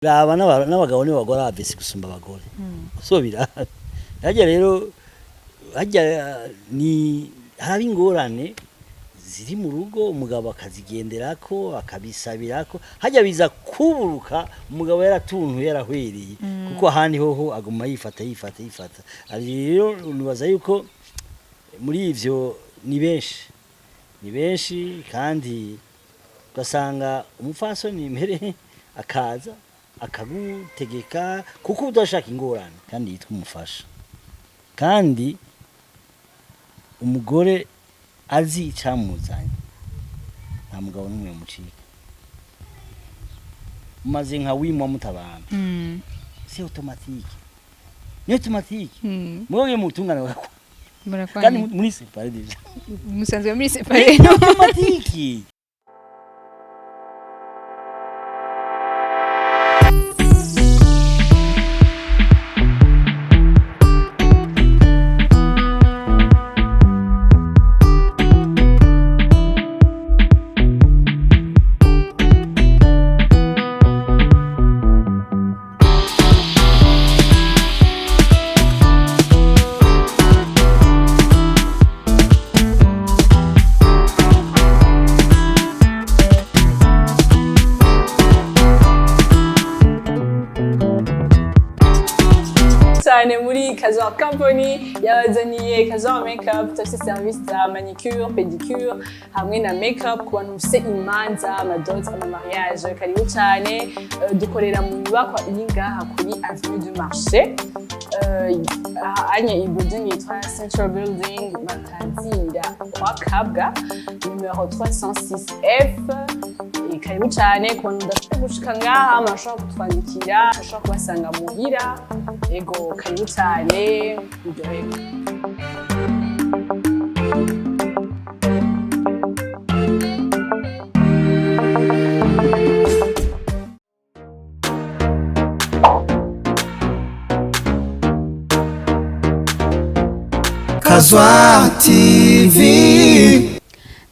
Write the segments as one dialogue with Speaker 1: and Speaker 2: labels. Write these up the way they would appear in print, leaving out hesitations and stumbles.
Speaker 1: Raba n'abagabo nibo bagora AVC gusumba abagore. So birabe harya rero, harya ni haraba ingorane ziri mu rugo, umugabo akazigenderako, akabisabirako. Harya biza kuburuka umugabo yaratuntuye, yarahwereye, kuko ahandi hoho aguma yifata, yifata, yifata. Ari rero nibaza yuko muri ivyo ni benshi, ni benshi, kandi ugasanga umupfasoni mbere akaza akagutegeka kuko udashaka ingorane, kandi yitwa umufasha. Kandi umugore azi icamuzanye, nta mugabo n'umwe yomucika. Mumaze nka wimwa mutabana, c'est automatique, ni automatique. Mwoge mutungana bakwa kandi muri séparé déjà.
Speaker 2: Musanzwe muri séparé.
Speaker 1: Ni automatique.
Speaker 3: Cyane muri Kazor Company yabazaniye Kazor Makeup. Turafite service za manicure, pedicure hamwe na makeup ku bantu mufise imanza, amadot, amamariage. Karibu cyane. Dukorera mu nyubakwa iri ngaha kuri Avenue du Marché. Anye iyi building yitwa Central Building, batazira kwa Kabwa, numero 306F. Karibu cyane. Ku bantu mudashobora gushika ngaha, murashobora kutwandikira, murashobora kubasanga muhira. Ego, karibu cyane, muryoherwe.
Speaker 4: Kazwa TV.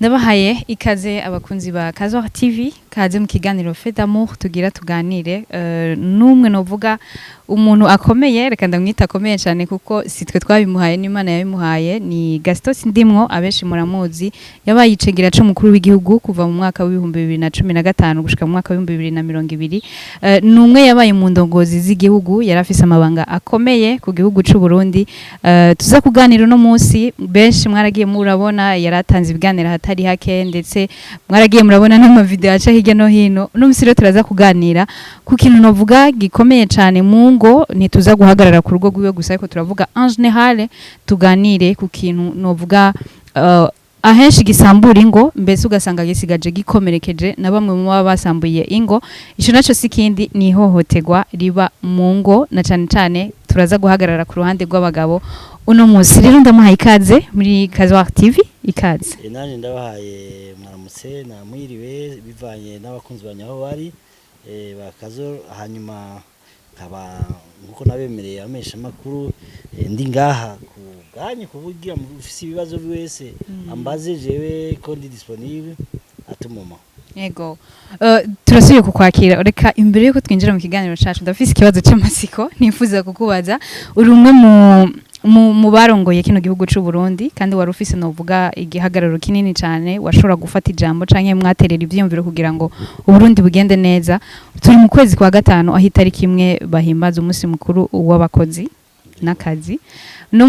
Speaker 2: Ndabahaye ikaze abakunzi ba Kazwa TV, kaze mu kiganiro Fait d'amour. Tugira tuganire n'umwe novuga umuntu akomeye, reka ndamwita akomeye cyane kuko si twe twabimuhaye, n'Imana yabimuhaye. Ni Gaston Sindimwo, abenshi muramuzi, yabaye icegera c'umukuru w'igihugu kuva mu mwaka w'2015 gushika mu mwaka w'2020. Ni umwe yabaye mu ndongozi z'igihugu, yari afise amabanga akomeye ku gihugu c'u Burundi. Tuza kuganira uno munsi. Benshi mwaragiye murabona yaratanze ibiganiro ahatari hake, ndetse mwaragiye murabona n'amavideo aca hirya no hino. Uno munsi rero turaza kuganira ku kintu novuga gikomeye cyane mu ngo. Ntituza guhagarara ku rugo rwiwe gusa, ariko turavuga en général. Tuganire ku kintu novuga ahenshi gisambura ingo, mbese ugasanga gisigaje gikomerekeje na bamwe mu baba basambuye ingo. Ico naco si kindi, ni ihohoterwa riba mu ngo, na cane cane turaza guhagarara ku ruhande rw'abagabo uno munsi. Rero ndamuhaye ikaze muri Kazwa TV, ikaze.
Speaker 1: Nanje ndabahaye mwaramutse namwiriwe bivanye n'abakunzi banyu aho bari bakazo. Hanyuma nkaba nkuko nabemereye amesha makuru, ndi ngaha ku bwanyu kuvugira mufise ibibazo wese ambaze jewe ko ndi disponible atumuma.
Speaker 2: Yego. Turasubiye kukwakira. Reka imbere yuko twinjira mu kiganiro cacu, ndafise ikibazo c'amatsiko nifuza kukubaza. Uri umwe mu barongoye kino gihugu c'u Burundi, kandi wari ufise novuga igihagararo kinini cyane, washobora gufata ijambo canke mwaterera ivyiyumviro kugira ngo Uburundi bugende neza. Turi mu kwezi kwa gatanu, aho itariki imwe bahimbaza umunsi mukuru w'abakozi n'akazi. No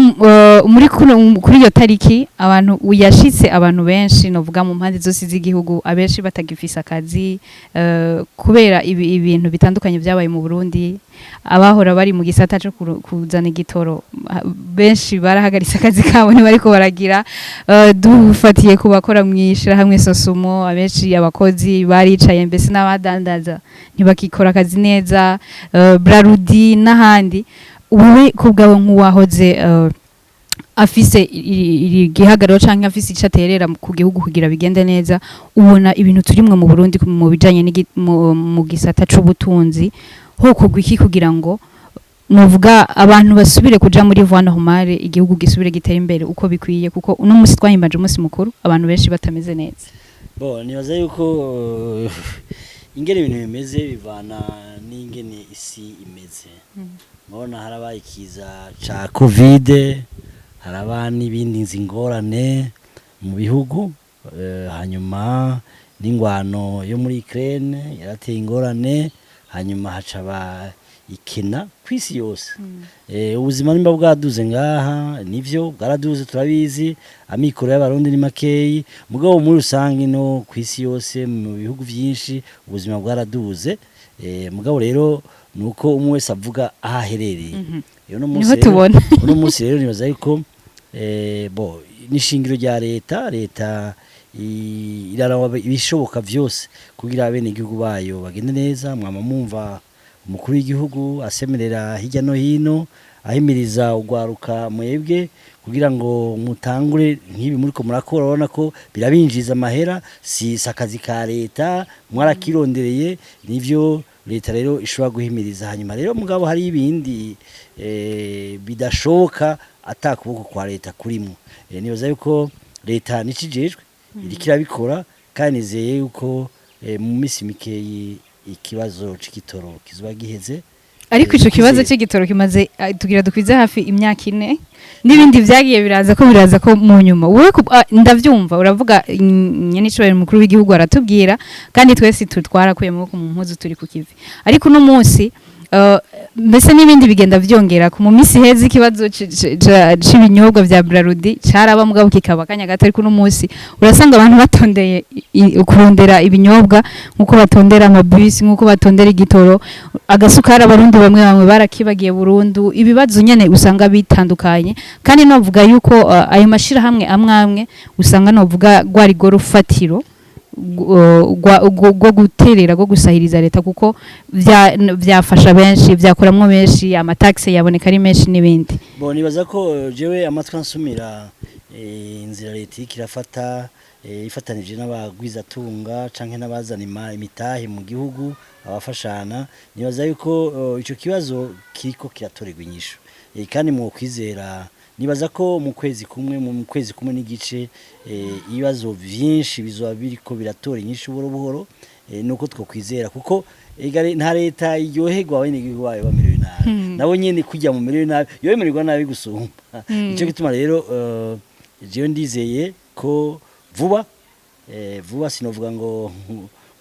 Speaker 2: muri kuri iyo tariki abantu uyashitse, abantu benshi novuga mu mpande zose z'igihugu, abenshi batagifise akazi kubera ibintu bitandukanye byabaye mu Burundi. Abahora bari mu gisata cyo kuzana igitoro, benshi barahagaritse akazi kabo, ntibariko baragira. Dufatiye ku bakora mw'ishirahamwe Sosumo, abenshi abakozi baricaye, mbese n'abadandaza ntibakikora akazi neza, Brarudi n'ahandi. Wowe ku bwawe, nk'uwahoze afise igihagararo canke afise ico aterera ku gihugu kugira bigende neza, ubona ibintu turimwe mu Burundi mu bijanye mu gisata c'ubutunzi hokorwa iki kugira ngo novuga abantu basubire kuja muri voie normale, igihugu gisubire gitera imbere uko bikwiye? Kuko uno musi twahimbaje umunsi mukuru abantu benshi batameze neza.
Speaker 1: Bo nibaza yuko Ingene ibintu bimeze bivana n'ingene isi imeze. Murabona harabaye ikiza ca Covid, haraba n'ibindi ngorane mu bihugu, hanyuma n'ingwano yo muri Ukraine yarateye ingorane, hanyuma hacaba ikena kw'isi yose. Ubuzima nimba bwaduze ngaha, nivyo, bwaraduze, turabizi, amikoro y'Abarundi ni makeyi, mugabo muri rusange no kw'isi yose mu bihugu vyinshi ubuzima bwaraduze. Mugabo rero nuko umwe wese avuga aho aherereye. Uno munsi
Speaker 2: Niho tubona.
Speaker 1: Uno munsi rero nibaza yuko bo n'ishingiro rya leta, leta iraraba ibishoboka vyose kugira abenegihugu bayo bagende neza. Mwama mumva umukuru w'igihugu asemerera hirya no hino, ahimiriza ugwaruka mwebwe kugira ngo mutangure nk'ibi muriko murakora. Urabona ko birabinjiza amahera, si akazi ka leta, mwarakirondereye, nivyo leta rero ishobora guhimiriza. Hanyuma rero mugabo hari ibindi bidashoboka ata kuboko kwa leta kurimo. Nibaza yuko leta nicijejwe iriko irabikora, kandi nizeye yuko mu minsi mikeyi ikibazo c'igitoro kizoba giheze.
Speaker 2: Ariko ico kibazo c'igitoro kimaze, tugira dukwize hafi imyaka 4, n'ibindi vyagiye biraza ko biraza ko mu nyuma. Wowe ndavyumva uravuga, nyenicubahiro umukuru w'igihugu aratubwira, kandi twese twarakuye amaboko mu mpuzu, turi ku kivi. Ariko uno munsi mbese n'ibindi bigenda vyongera ku mu minsi iheze, ikibazo c'ibinyobwa vya Brarudi caraba, mugabo kikaba akanya gato. Ariko uno munsi urasanga abantu batondeye kurondera ibinyobwa nk'uko batondera amabisi, nk'uko batondera igitoro, agasukari. Abarundi bamwe bamwe barakibagiye burundu. Ibibazo nyene usanga bitandukanye, kandi novuga yuko ayo mashirahamwe amwe amwe usanga novuga rwari rwo rufatiro rwo guterera, rwo gusahiriza leta, kuko vyafasha benshi, vyakuramwo benshi, amataxe yaboneka ari menshi n'ibindi.
Speaker 1: Bo nibaza ko jewe amatwi ansumira, inzira leta iriko irafata ifatanije n'abagwizatunga canke n'abazana imitahe mu gihugu, abafashana, nibaza yuko ico kibazo kiriko kiratorerwa inyishu. Kandi mu kwizera nibaza ko mu kwezi kumwe, mu kwezi kumwe n'igice, ibibazo vyinshi bizoba biriko biratora inyishu buhoro buhoro. Nuko twokwizera, kuko ega nta leta iryoherwa abenegihugu bayo bamerewe nabi. Nabo nyene kujya mu merewe nabi yomererwa nabi gusumba. Nico gituma rero jewe ndizeye ko vuba, vuba, sinovuga ngo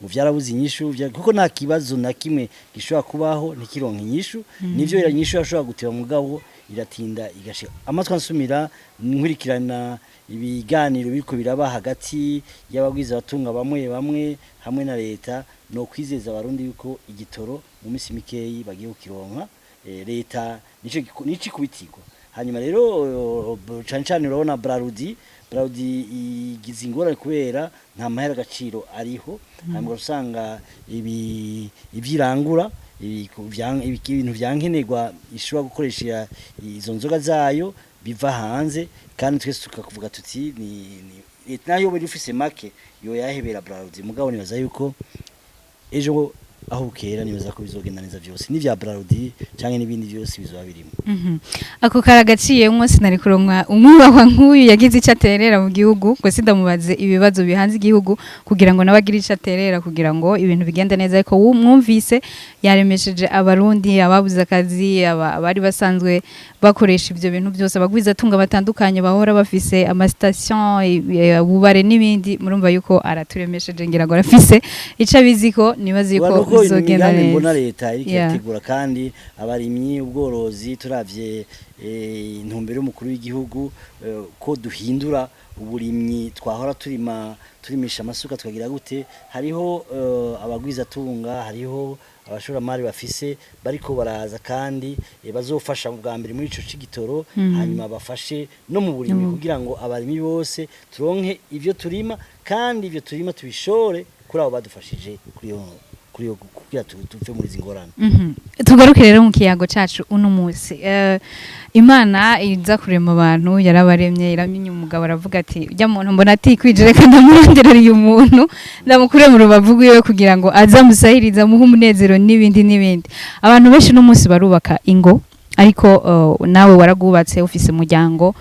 Speaker 1: vyarabuze inyishu, kuko nta kibazo na kimwe gishobora kubaho ntikironke inyishu. Nivyo, ira nyishu yashobora guteba, mugabo iratinda igashika. Amatwi ansumira, nkurikirana ibiganiro biriko biraba hagati y'abagwiza batunga bamwe bamwe hamwe na leta, no kwizeza Abarundi yuko igitoro mu minsi mikeyi bagiye kukironka. Leta nico nico ikubitirwa. Hanyuma rero cane cane urabona Brarudi igize ingorane kubera nta mahera agaciro ariho. Hanyuma usanga ibi ivyirangura ibintu vyankenerwa ishobora gukoresha izo nzoga zayo biva hanze, kandi twese tukakuvuga tuti ni leta nayo bari ifise make yo yahebera Brarudi. Mugabo nibaza yuko ejo aho bukera nibaza ko bizogenda neza vyose, n'ivya Brarudi canke n'ibindi vyose bizoba birimo.
Speaker 2: Ako karagaciyemwo, sinari kuronka umwubahwa nk'uyu yagize icyo aterera mu gihugu ngo sindamubaze ibibazo bihanze igihugu, kugira ngo nawe agire icyo aterera kugira ngo ibintu bigende neza. Ariko mwumvise yaremesheje Abarundi, ababuze akazi, abari basanzwe bakoresha ibyo bintu byose, abagwizatunga batandukanye bahora bafise amastation, ububare n'ibindi. Murumva yuko araturemesheje, ngira ngo arafise ico abizi ko nibaze yuko
Speaker 1: Ubona ko
Speaker 2: bizogenda
Speaker 1: imigambi mbona
Speaker 2: neza.
Speaker 1: leta iriko irategura, kandi abarimyi, ubworozi, turavye intumbero y'umukuru w'igihugu, ko duhindura uburimyi twahora turima, turimisha amasuka, tukagira gute, hariho abagwizatunga, hariho abashoramari bafise bariko baraza, kandi bazofasha bwa mbere muri ico c'igitoro, hanyuma bafashe no mu burimyi, kugira ngo abarimyi bose turonke ivyo turima, kandi ivyo turima tubishore kuri abo badufashije kuri iyo kugira tuve muri izi ngorane.
Speaker 2: Tugaruke rero mu kiyago cacu uno munsi. Imana iza kurema abantu yarabaremye, iramenya umugabo, aravuga ati: "Ujya muntu mbona atikwije, reka ndamuronderera uyu muntu, ndamukure mu rubavu rwiwe kugira ngo aze amusahirize, amuhe umunezero," n'ibindi n'ibindi. Abantu benshi uno munsi barubaka ingo, ariko nawe waragwubatse, ufise umuryango.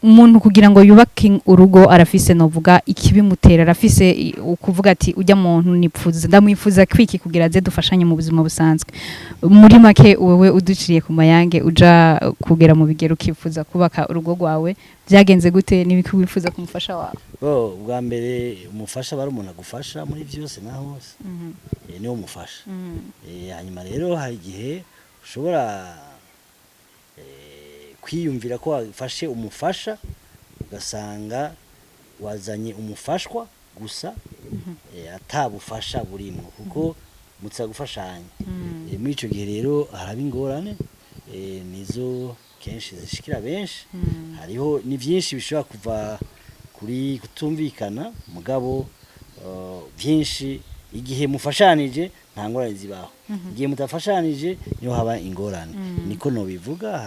Speaker 2: Umuntu kugira ngo yubake urugo arafise, novuga, ikibimutera, arafise ukuvuga ati ujya muntu nipfuza, ndamwifuza kwiki kugira aze dufashanye mu buzima busanzwe. Muri make, wewe uduciriye ku mayange, uja kugera mu bigero ukifuza kubaka urugo rwawe, byagenze gute? N'ibiki wifuza ku mufasha wawe?
Speaker 1: Bo, bwa mbere umufasha aba ari umuntu agufasha muri byose na hose. Niwo mufasha. Hanyuma rero hari igihe ushobora kwiyumvira ko wafashe umufasha, ugasanga wazanye umufashwa gusa, atabufasha burimwo, kuko mutsa gufashanya. Muri ico gihe rero haraba ingorane, nizo kenshi zishikira benshi. Hariho ni byinshi bishobora kuva kuri kutumvikana, mugabo byinshi igihe mufashanije nta ngorane zibaho. Igihe mutafashanije niho haba ingorane. Niko nobivuga.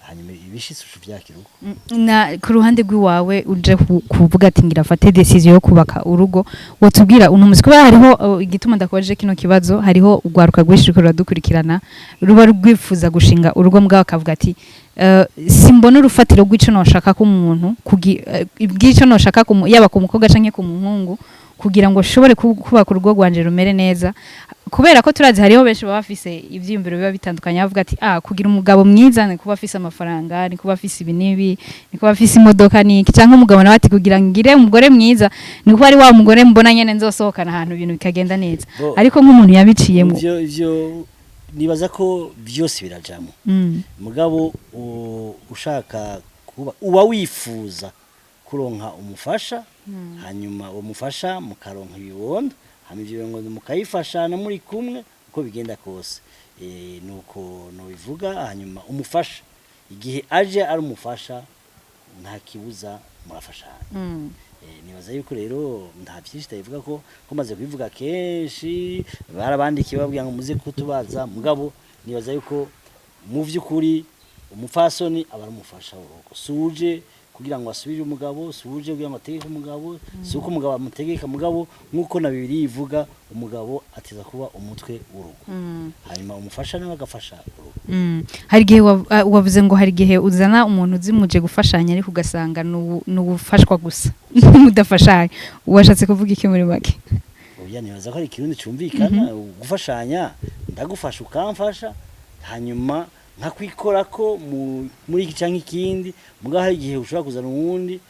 Speaker 1: Hanyuma ibishitse ucu vyakira uko.
Speaker 2: Na ku ruhande rw'iwawe, uje kuvuga ati ngira afate décision yo kubaka urugo, wotubwira uno musi, kubera hariho igituma ndakubaje kino kibazo, hariho urwaruka rwinshi ruriko ruradukurikirana ruba rwifuza gushinga urugo, mbwa bakavuga ati simbona urufatiro rw'ico noshaka ku muntu bw'ico noshaka yaba ku mukobwa canke ku muhungu kugira ngo nshobore kubaka urugo rwanje rumere neza, kubera ko turazi hariho benshi baba bafise ivyiyumviro biba bitandukanye, bavuga ati ah, kugira umugabo mwiza ni kuba afise amafaranga, ni kuba afise ibi n'ibi, ni kuba afise imodoka niki, canke umugabo nawe ati kugira ngire umugore mwiza ni kuba ari wa mugore mbona nyene nzosohokana ahantu ibintu bikagenda neza.
Speaker 1: Bo,
Speaker 2: ariko nk'umuntu yabiciyemo?
Speaker 1: Ivyo nibaza ko byose birajamo. Mugabo ushaka kuba, uba wifuza kuronka umufasha, hanyuma uwo mufasha mukaronka ibibondo, hanyuma ivyo bibondo mukayifashana muri kumwe uko bigenda kose. Nuko nobivuga. Hanyuma umufasha igihe aje ari umufasha, nta kibuza murafashanya. Nibaza yuko rero nta byinshi ndabivuga ko maze kubivuga kenshi, barabandikiye babwira ngo muze kutubaza. Mugabo nibaza yuko mu vy'ukuri umupfasoni aba ari umufasha w'urugo, suje kugira ngo asubire umugabo, suje kugira ngo ategeke umugabo, si uko umugabo amutegeka. Mugabo nk'uko na Bibiliya ivuga, umugabo ateza kuba umutwe w'urugo, hanyuma umufasha nawe agafasha urugo.
Speaker 2: Hari igihe wavuze ngo hari igihe uzana umuntu uzi muje gufashanya, ariko ugasanga ni ubufashwa gusa, mudafashanya. Washatse kuvuga iki muri make?
Speaker 1: Oya, nibaza ko ari ikirundi cumvikana. Gufashanya, ndagufasha ukamfasha, hanyuma nkakwikora ko muri iki canke ikindi. Mugabo hari igihe ushobora kuzana uwundi,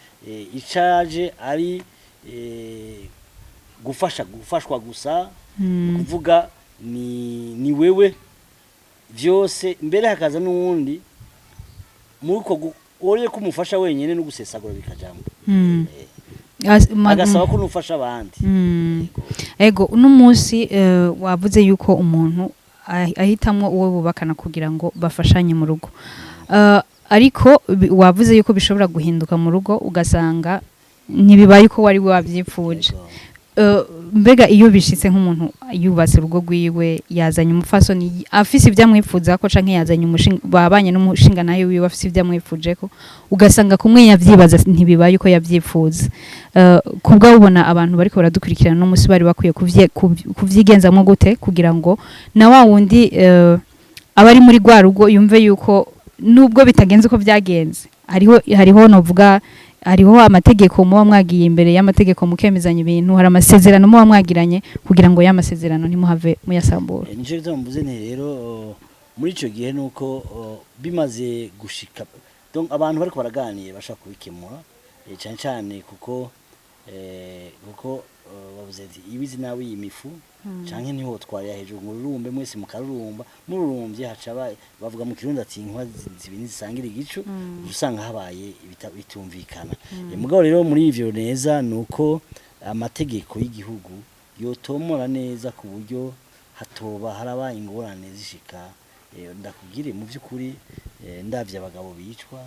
Speaker 1: icaje ari gufasha, gufashwa gusa. Kuvuga ni wewe vyose, mbere hakaza n'uwundi muri uko uriye kumufasha wenyene no gusesagura bikajambo. Agasaba ko nufasha abandi. Yego.
Speaker 2: Ego, uno munsi wavuze yuko umuntu ahitamwo uwo bubakana kugira ngo bafashanye mu rugo. Ariko wavuze yuko bishobora guhinduka mu rugo, ugasanga ntibibaye uko wari wabyipfuje.
Speaker 1: Yego.
Speaker 2: Mbega iyo bishitse nk'umuntu yubatse urugo rwiwe, yazanye umupfasoni afise ibyo amwifuza ko, canke yazanye umushinga, babanye n'umushinga nayo wiwe afise ibyo amwifuje ko, ugasanga kumwe yavyibaza ntibibaye uko yavyifuza, kubwa ubona abantu bariko baradukurikirana no musi bari bakwiye kuvyigenzamwo gute kugira ngo na wa wundi aba ari muri rwa rugo yumve yuko nubwo bitagenze uko byagenze, hariho novuga hariho amategeko, muba mwagiye imbere y'amategeko mukemezanya ibintu, hari amasezerano muba mwagiranye, kugira ngo ya masezerano ntimuhave muyasambura?
Speaker 1: Nico gituma mvuze nti rero muri ico gihe nuko bimaze gushika, donc abantu bariko baraganira bashaka kubikemura, cane cane kuko bavuze ati ibizi nawe iyi mifu canke niho twarira hejuru ngo rurumbe mwese mukarurumba, mururumbye haca bavuga mu Kirundi ati inkuba zibiri zisangira igicu, usanga habaye bitumvikana. Mugabo rero muri ivyo neza nuko amategeko y'igihugu yotomora neza ku buryo hatoba haraba ingorane zishika. Ndakubwire mu by'ukuri, ndavye abagabo bicwa,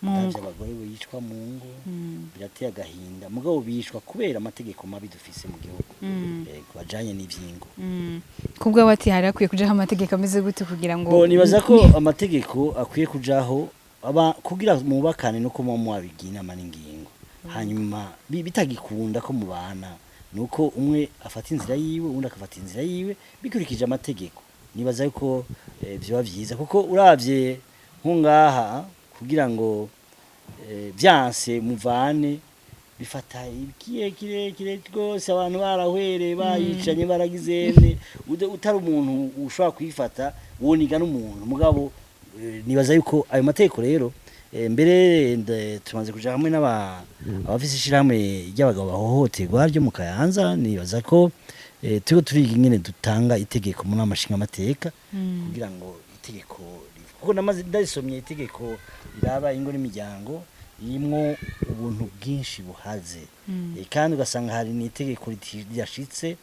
Speaker 2: mu
Speaker 1: ndavye
Speaker 2: ngo.
Speaker 1: abagore bicwa mu ngo, birateye agahinda. Mugabo bicwa kubera amategeko mabi dufise mu gihugu bajanye n'ivyingo.
Speaker 2: Kubwa wati hari hakwiye kujaho amategeko ameze gute kugira ngo
Speaker 1: Bo, nibaza ko amategeko akwiye kujaho aba kugira mubakane no kuba mwabigira inama n'ingingo, hanyuma bitagikunda ko mubana, nuko umwe afata inzira yiwe, uwundi akafata inzira yiwe bikurikije amategeko. Nibaza yuko vyoba vyiza, kuko uravye nko ngaha Kugira ngo vyanse muvane, bifata ikihe kirekire rwose, abantu barahwereye, bayicanye, baragizene. Utari umuntu ushobora kwifata, woniga n'umuntu. Mugabo nibaza yuko ayo mategeko rero, mbere tumaze kuja hamwe n'aba abafise ishirahamwe ry'abagabo bahohoterwa ryo mu Kayanza. Nibaza ko turiko turiga ingene dutanga itegeko mu nama nshingamateka kugira ngo itegeko kuko namaze ndarisomye, itegeko riraba ingo n'imiryango irimwo ubuntu bwinshi buhaze. Kandi ugasanga hari n'itegeko ridashitse.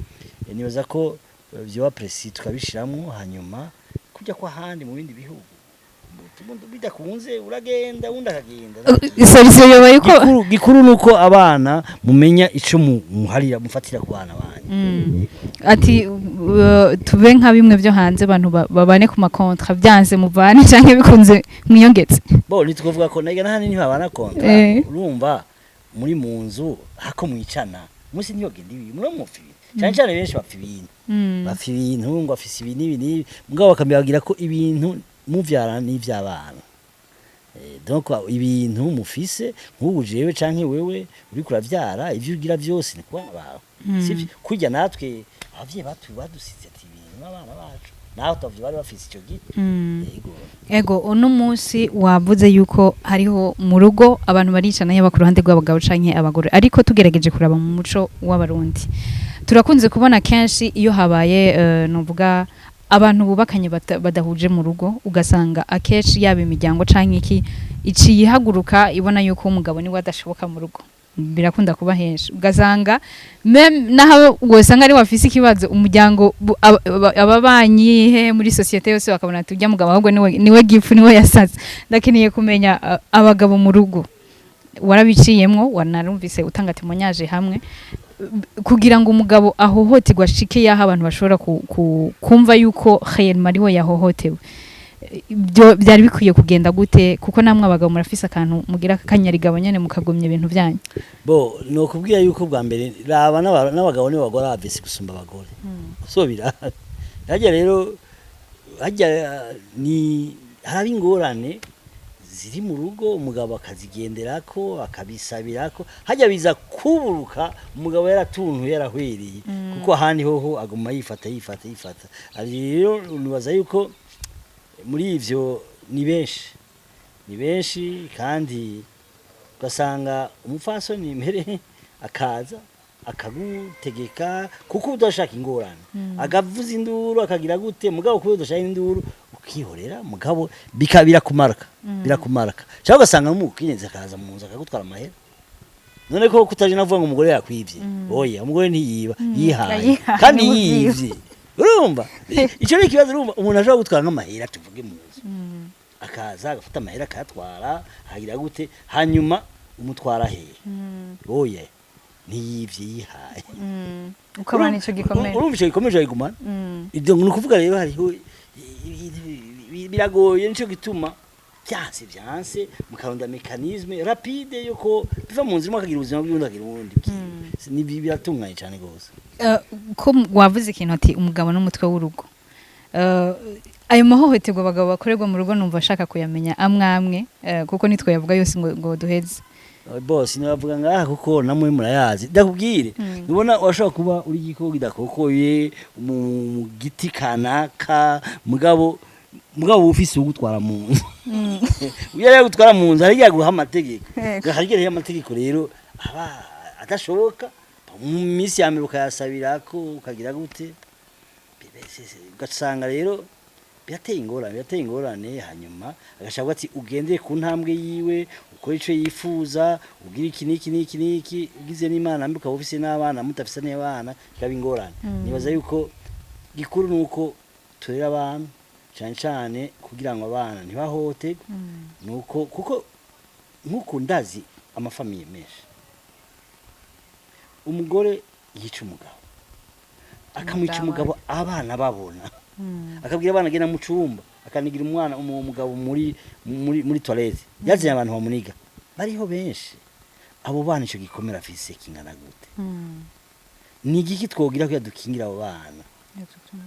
Speaker 1: Nibaza ko vyoba précis tukabishiramwo, hanyuma kujya kwa handi mu bindi bihugu bidakunze uragenda, wundi akagenda.
Speaker 2: Solution yoba yuko
Speaker 1: Gikuru nuko abana mumenya ico muharira, mufatira ku bana banyu.
Speaker 2: Ati tube nka bimwe byo hanze, abantu babane ku ma contrats, byanze muvane canke bikunze mwiyongetse.
Speaker 1: Bo ntitwovuga ko naga nahandi ntibabana contrat. Urumva muri mu nzu hako mwicana umunsi ntiyogenda ibi muri mupfa ibintu, cyane cyane benshi bapfa ibintu, bapfa ibintu ngo afise ibi n'ibi n'ibi, mugabo bakamubwira ko ibintu muvyara n'ivy'abana. Donc ibintu mufise nk'ubu jewe canke wewe uriko uravyara, ivyo ugira vyose ni ku bana bawe, sivyo? Kurya natwe abavyeyi badusize ati ibintu n'abana bacu, naho atavyo bari bafise ico gihe. Yego.
Speaker 2: Ego, uno munsi wavuze yuko hariho mu rugo abantu baricana, yaba ku ruhande rw'abagabo canke abagore, ariko tugerageje kuraba mu muco w'Abarundi, turakunze kubona kenshi iyo habaye nuvuga abantu bubakanye badahuje mu rugo, ugasanga akenshi yaba imiryango canke iki iciye ihaguruka ibona yuko umugabo niwe adashoboka mu rugo. Birakunda kuba henshi, ugasanga même naho wosanga ari wafise ikibazo, umuryango ababanyi he muri société yose bakabona ati urya mugabo ahubwo niwe gifu, niwe yasaze. Ndakeneye kumenya abagabo mu rugo, warabiciyemwo, wanarumvise utanga témoignage hamwe, kugira ngo umugabo ahohoterwa ashike yaho abantu bashobora kumva yuko réellement ariwe yahohotewe, ibyo byari bikwiye kugenda gute? Kuko namwe abagabo murafise akantu mugira akanyarigabo nyene, mukagumya ibintu byanyu.
Speaker 1: Bo nokubwira yuko bwa mbere raba n'abagabo nibo bagora AVC gusumba abagore. So bira hajya rero, hajya ni haraba ingorane ziri mu rugo, umugabo akazigenderako, akabisabirako, hajya biza kuburuka umugabo yaratuntuye, yarahwereye, kuko ahandi hoho aguma yifata, yifata, yifata. Ari rero nibaza yuko muri ivyo ni benshi, ni benshi, kandi ugasanga umupfasoni mbere akaza akagutegeka kuko udashaka ingorane, agavuza induru, akagira gute, mugabo kubera udashaka induru ukihorera, mugabo birakumarka, birakumarka. Cyangwa ugasanga n'umukenyezi akaza mu nzu akagutwara amahera. None ko kutaje navuga ngo umugore yakwivye? Oya, umugore ntiyiba, yihaye.
Speaker 2: Yihaye,
Speaker 1: kandi
Speaker 2: niwe uvyiba.
Speaker 1: Yivye, urumva icyo ni ikibazo. Urumva umuntu ashobora gutwara nk'amahera, tuvuge mu nzu, akaza agafata amahera akayatwara, akagira gute, hanyuma umutwara hehe? Oya, ntiyivye, yihaye.
Speaker 2: Ukabona ico gikomeye.
Speaker 1: Urumva ico gikomeye urayigumana. Ibyo ni ukuvuga rero hariho biragoye, nico gituma byanse byanse mukaronda mécanisme rapide yuko biva mu nzira, umwe akagira ubuzima bw'undi, akagira ubundi bwiwe. Ni biratunganye cyane gose.
Speaker 2: Ko wavuze ikintu ati umugabo n'umutwe w'urugo, ayo mahohoterwa abagabo bakorerwa mu rugo numva ashaka kuyamenya amwe amwe, kuko nitwe yavuga yose ngo duheze.
Speaker 1: Bose ntibavuga ngaha kuko namwe murayazi. Ndakubwire, ubona washobora kuba uri igikoko kidakokoye mu giti kanaka, mugabo ufise ugutwara mu nzu. Iyo yari gutwara mu nzu, hari igihe aguha amategeko.
Speaker 2: Yego.
Speaker 1: Hari igihe amategeko rero aba adashoboka mu minsi ya mbere, ukayasabirako, ukagira gute, ugasanga rero birateye ingorane, birateye ingorane. Hanyuma agashaka ati ugendere ku ntambwe yiwe, ukore ico yifuza, ugira iki n'iki n'iki n'iki. Ugize n'Imana mbi ukaba ufise n'abana, mudafise n'abana ikaba ingorane. Nibaza yuko gikuru nuko turera abantu cyane cyane kugira ngo abana ntibahohoterwe, nuko kuko nkuko ndazi ama familles menshi, umugore yica umugabo, akamwica umugabo abana babona, akabwira abana agenda mu cumba, akanigira umwana umugabo muri toilette, yazanye abantu bamuniga, bariho benshi. Abo bana ico gikomera afise kingana gute? Ni igiki twogira kugira dukingira abo bana?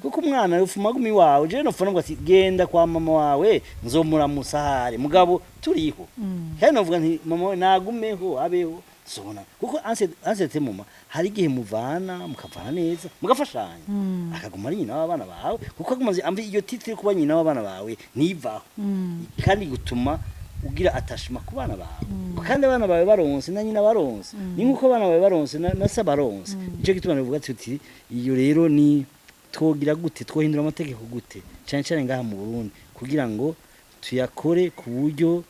Speaker 1: Kuko umwana ufuma gumi wawe, je nopfa navuga ati genda kwa mama wawe nzomuramusa ahari, mugabo turiho. Kandi novuga nti mama we nagumeho abeho zobona, kuko ansete mama hari igihe muvana mukavana neza mugafashanya, akaguma ari nyina w'abana bawe, kuko agumaze ambi iyo titre yo kuba nyina w'abana bawe ntivaho, kandi gutuma ugira atashima ku bana bawe, kandi abana bawe baronse na nyina baronse, ni nkuko abana bawe baronse na se baronse. Nico gituma navuga tuti iyo rero ni twogira gute, twohindura amategeko gute, cyane cyane ngaha mu Burundi, kugira ngo tuyakore ku buryo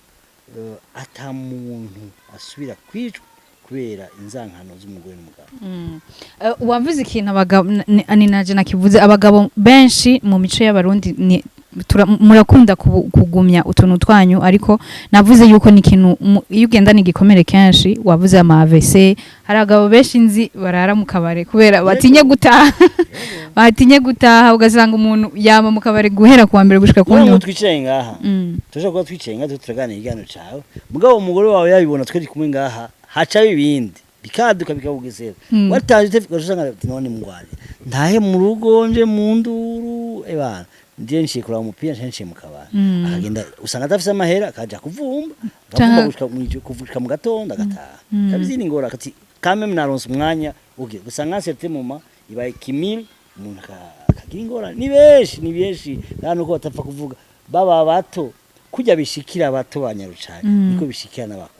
Speaker 1: ata muntu asubira kwicwa kubera inzankano z'umugore n'umugabo.
Speaker 2: Wavuze ikintu abagabo ni naje nakivuze, abagabo benshi mu mico y'abarundi ni murakunda kugumya utuntu twanyu, ariko navuze yuko ni ikintu iyo ugendana igikomere kenshi, wavuze ama AVC, hari abagabo benshi nzi barara mu kabare kubera batinye gutaha, batinye gutaha, ugasanga umuntu yama mu kabare guhera kuwa mbere gushika ku
Speaker 1: Kubera ngo
Speaker 2: wundi.
Speaker 1: twicaye ngaha, turashobora kuba twicaye ngaha turiko turaganira ikiganiro cawe, mugabo umugore wawe yabibona twari kumwe ngaha, hacaho ibindi bikaduka bikabugesera. Wataje ugasanga ati none mungwane ntahe mu rugo nje mu nduru, ebana nje nciye kuraba umupira nje nciye mu kabari. Akagenda usanga adafise amahera, akaja kuvumba, akavumba gushika mw'ijoro, kuvuka mu gatondo agataha. Kabizindi ngora akati quand même naronse umwanya ugira gusa nka certain moment ibaye kimil, umuntu akagira ingorane. Ni benshi, ni benshi nta nuko batapfa kuvuga, baba bato kujya bishikira abato ba Nyarucari, niko bishikira n'abakuru.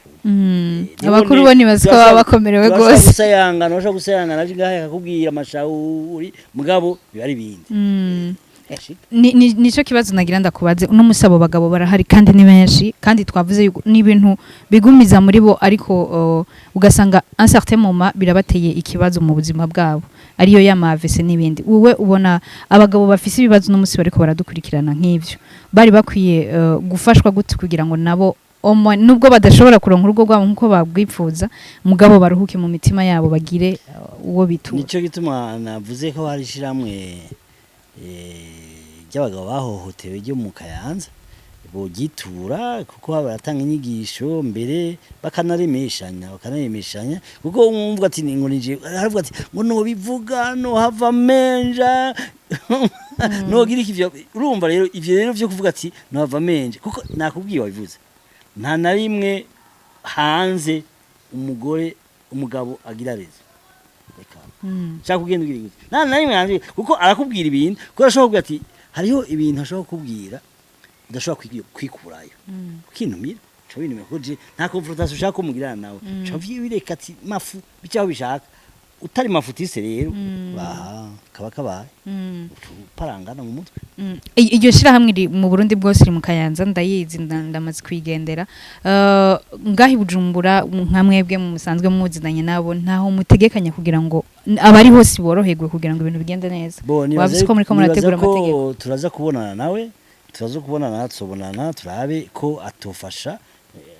Speaker 2: Abakuru bo nibazi ko baba bakomerewe
Speaker 1: turashobora
Speaker 2: rwose.
Speaker 1: Gusayangana, urashobora gusayangana aje ngaha akakubwira amashawuri, mugabo biba ari ibindi. Ashika.
Speaker 2: Nico kibazo nagira ndakubaze uno musi. Abo bagabo barahari kandi ni benshi, kandi twavuze yuko ni ibintu bigumiza muri bo, ariko ugasanga un certain moment birabateye ikibazo mu buzima bwabo, ariyo ya AVC n'ibindi. Wowe ubona abagabo bafise ibibazo uno musi bariko baradukurikirana nk'ivyo bari bakwiye gufashwa gute kugira ngo nabo au moins, nubwo badashobora kuronka urugo rwabo nkuko babwipfuza, mugabo baruhuke mu mitima yabo, bagire uwo bitura?
Speaker 1: Nico gituma navuze ko hari ishiramwe ry'abagabo bahohotewe ryo mu Kayanza bogitura, kuko baratanga inyigisho mbere bakanaremeshanya, kuko umwumva ati ngo nije aravuga ati ngo no bivuga no hava menja nogira iki ivyo. Urumva rero ivyo rero vyo kuvuga ati no hava menje, kuko nakubwiye wabivuze, nta na rimwe hanze umugore umugabo agira rezo, reka shaka kugenda ugira gute, nta na rimwe hanze, kuko arakubwira ibintu, kuko arashobora kuvuga ati hariho ibintu ashobora kukubwira udashobora kwikurayo, ukintumira uca winumira, kuko je nta confrontation ushaka ko mugirana nawe, uca wireka ati mafu bicaho bishaka utari mafutise rero baha kaba kabaye, uca uparangana mu mutwe.
Speaker 2: Iryo shirahamwe riri mu Burundi bwose, iri mu Kayanza, ndayizi, ndamaze kuyigendera. Ngaho i Bujumbura, nka mwebwe musanzwe muzinanye nabo, ntaho mutegekanya kugira ngo abari hose boroherwe, kugira ngo ibintu bigende neza?
Speaker 1: Bo
Speaker 2: Wavuze ko muriko murategura
Speaker 1: nibaza ko
Speaker 2: amategeko.
Speaker 1: Turaza kubonana nawe, turaza kubonana, tuzobonana turabe ko atofasha,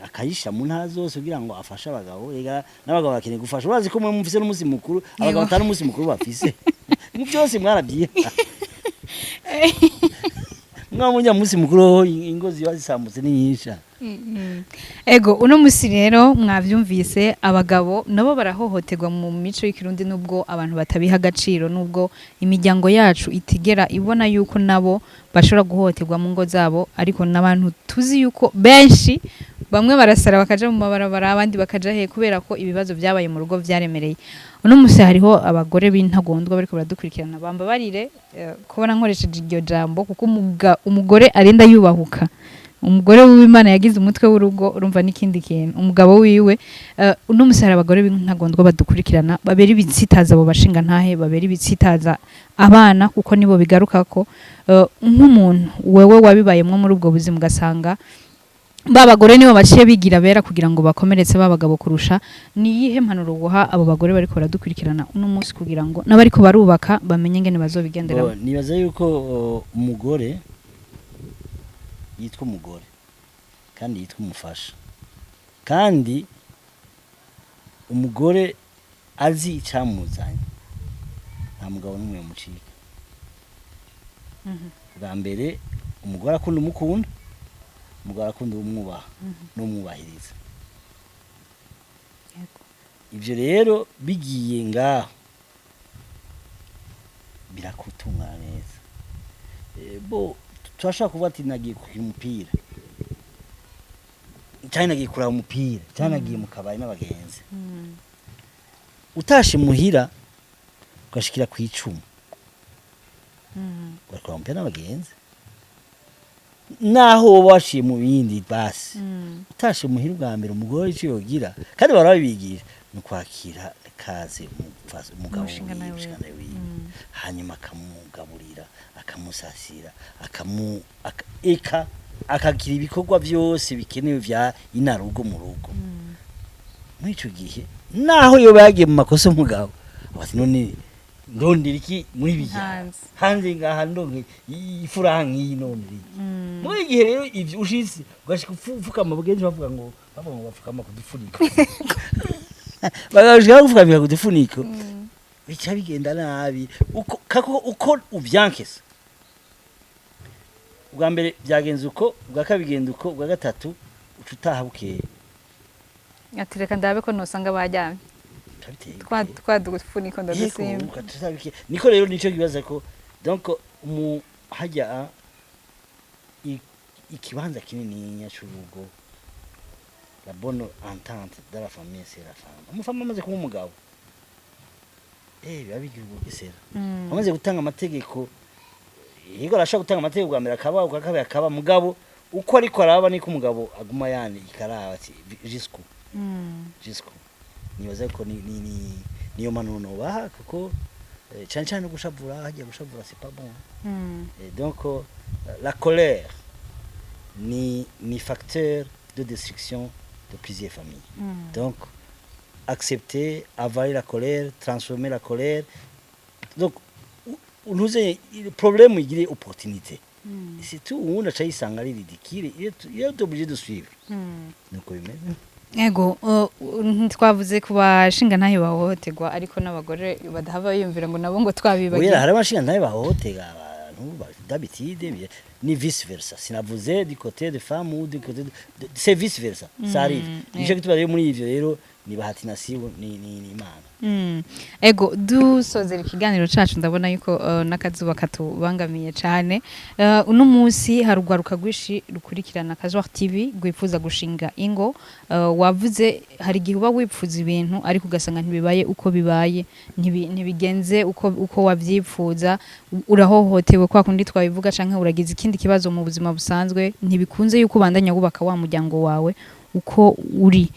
Speaker 1: akayisha mu ntara zose kugira ngo afashe abagabo. Ega n'abagabo bakeneye gufasha. Urazi ko mwe mufise n'umunsi mukuru, abagabo atari umunsi mukuru bafise mu byose mwarabyiha, mwa mujya mu munsi mukuru ho ingo ziba zisambutse ni nyinshi.
Speaker 2: Ego, uno musi rero mwavyumvise, abagabo nabo barahohoterwa mu mico y'ikirundi, nubwo abantu batabiha agaciro, nubwo imiryango yacu itigera ibona yuko nabo bashobora guhohoterwa mu ngo zabo, ariko n'abantu tuzi yuko benshi, bamwe barasara bakaja mu mabarabara, abandi bakaja he, kubera ko ibibazo vyabaye mu rugo vyaremereye. Uno musi hariho abagore b'intagondwa bariko baradukurikirana, bambabarire kubona nkoresheje iryo jambo, kuko umugore arinda yubahuka umugore w'Imana yagize umutwe w'urugo, urumva n'ikindi kintu umugabo wiwe. Uno musi hari abagore b'intagondwa badukurikirana, babera ibitsitaza abo bashinga ntahe, babera ibitsitaza abana, kuko nibo bigarukako. Nk'umuntu wewe wabibayemwo muri ubwo buzima, ugasanga ba bagore nibo baciye bigira bera kugira ngo bakomeretse ba bagabo kurusha, ni iyihe mpanuro guha abo bagore bariko baradukurikirana uno munsi, kugira ngo n'abariko barubaka bamenye ingene bazobigenderamo?
Speaker 1: Bo, nibaza yuko umugore yitwa umugore kandi yitwa umufasha, kandi umugore azi icamuzanye, nta mugabo n'umwe yamucika. Bwa mbere umugore akunda umukunda, umugore akunda umwubaha n'umwubahiriza. Ivyo rero bigiye ngaho. Birakutungana neza. Bo turashobora kuvuga ati nagiye gukina umupira, cyangwa nagiye kuraba umupira, cyangwa nagiye mu kabari n'abagenzi. Utashe muhira ugashikira ku 10, ugakora umupira n'abagenzi, naho woba waciye mu bindi, basi utashe muhira ubwa mbere, umugore icyo yogira, kandi barabibigisha, ni ukwakira kaze umugabo
Speaker 2: Umushinga
Speaker 1: wiwe,
Speaker 2: nawe.
Speaker 1: Umushinga wiwe, hanyuma akamugaburira, akamusasira, akamu eka akagira ibikorwa byose bikenewe vya inarugo mu rugo. Muri ico gihe, naho yoba yagiye mu makosa, umugabo ati: "None ndondera iki muri bijya
Speaker 2: Hanze.
Speaker 1: hanze ngaha? Ndonke ifuraha nk'iyi, nondera iki?" Muri igihe rero ivyo ushitse ugashika upfukama, bagenzi bavuga ngo bapfukama ku dufuniko, bagashika gupfukamira ku dufuniko, bica bigenda nabi. Uko kako uko uvyankesa ubwa mbere byagenze uko, ubwa kabiri bigenda uko, ubwa gatatu uca utaha bukeye.
Speaker 2: Ati: "Reka ndabe ko nosanga baryamye."
Speaker 1: Bica biteye
Speaker 2: Twa
Speaker 1: bukeye.
Speaker 2: twa dufuniko ndadusimba.
Speaker 1: Yego, ugaca utaha bukeye. Niko rero nico kibaza ko donc mu hajya ikibanza kinininya c'urugo, la bonne entente de la famille, c'est la femme. Umufama amaze kuba umugabo, biba bigira ubugesera. Amaze gutanga amategeko, yego, arashobora gutanga amategeko bwa mbere akaba, ubwa kabiri akaba, mugabo uko ariko araba niko umugabo aguma yane ikaraba ati jusqu'où, jusqu'où. Nibaza ko ni niyo mpanuro nobaha, kuko cyane cyane gushavura, hagiye gushavura, c'est pas bon. Et donc la colère ni facteur de destruction de plusieurs familles. Donc accepter, avaler la colère, transformer la colère, donc ntuze problème igire opportunité, c'est tout. Ubundi aca yisanga ari ridicule, il est obligé de suivre. Nuko bimeze.
Speaker 2: Ego, twavuze ku bashinga ntayo bahohoterwa, ariko n'abagore badahava biyumvira ngo nabo ngo twabibagiwe.
Speaker 1: Oya, hari abashinga ntayo bahohotera abantu d'habitude, ni vice versa. Sinavuze du côté de femme ou du côté de, c'est vice versa, ça arrive. Nico gituma rero muri ivyo rero ni bahati nasibu, ni Imana.
Speaker 2: Ego, dusozera ikiganiro cacu, ndabona yuko n'akazuba katubangamiye cane. Uno munsi hari urwaruka rwinshi rukurikirana Kazuar TV rwifuza gushinga ingo. Wavuze hari igihe uba wipfuza ibintu ariko ugasanga ntibibaye uko bibaye, ntibigenze uko wavyipfuza, urahohotewe kwa kundi twabivuga, canke uragize ikindi kibazo mu buzima busanzwe, ntibikunze yuko ubandanya wubaka wa muryango wawe uko uri.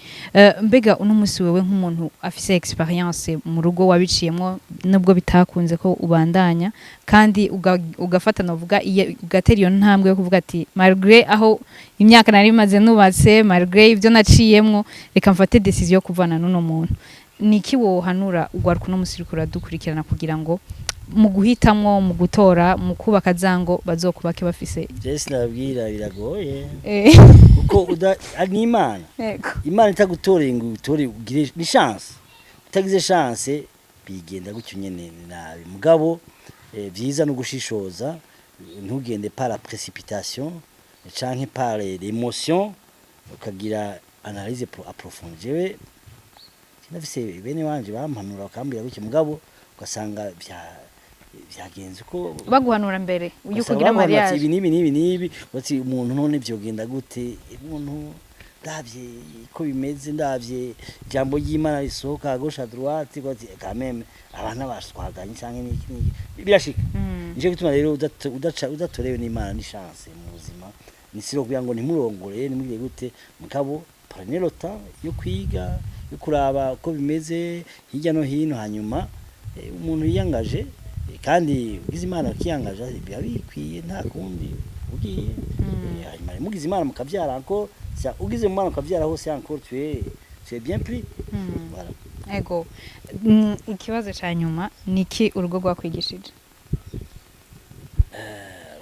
Speaker 2: Mbega uno munsi wewe nk'umuntu afise experience mu rugo wabiciyemwo, nubwo bitakunze ko ubandanya, kandi ugafata novuga ugatera iyo ntambwe yo kuvuga ati: "Malgré aho imyaka nari maze nubatse, malgré ibyo naciyemwo, reka mfate décision yo kuvana n'uno muntu," niki wohanura ugwaruka uno munsi uriko uradukurikirana kugira ngo mu guhitamwo, mu gutora, mu kubaka zango bazokubake bafise
Speaker 1: Je sinabwira, biragoye, kuko uda ari ni Imana. Imana itagutoreye ngo utore ugire ni chance, utagize chance bigenda gutyo nyene nabi. Mugabo vyiza no gushishoza, ntugende par la précipitation canke par l'émotion, ukagira analyse approfondie. Jewe ndafise bene wanje bampanura bakambwira gutyo, mugabo ugasanga vyagenze uko.
Speaker 2: Baguhanura mbere yuko
Speaker 1: ugasanga
Speaker 2: ugira
Speaker 1: baguhanura ati
Speaker 2: mariage.
Speaker 1: Ibi n'ibi n'ibi n'ibi, bati umuntu none vyogenda gute? Umuntu ndavye ko bimeze, ndavye ijambo ry'Imana risohoka à gauche, à droite, bati quand même abana baswaganye canke n'iki n'iki, birashika. Nico gituma rero udaca udatorewe n'Imana, ni chance mu buzima, ni siro kugira ngo ntimurongore nimugire gute, mugabo prenez le temps yo kwiga, yo kuraba uko bimeze hirya no hino, hanyuma umuntu yiyangaje, kandi ugize Imana akiyangaja biba bikwiye, nta kundi ugiye. Hanyuma mugize Imana mukavyara encore, ugize Imana mukavyara hose encore, tu es bien pris. Voilà.
Speaker 2: Ego. Ikibazo ca nyuma: niki urugo rwakwigishije?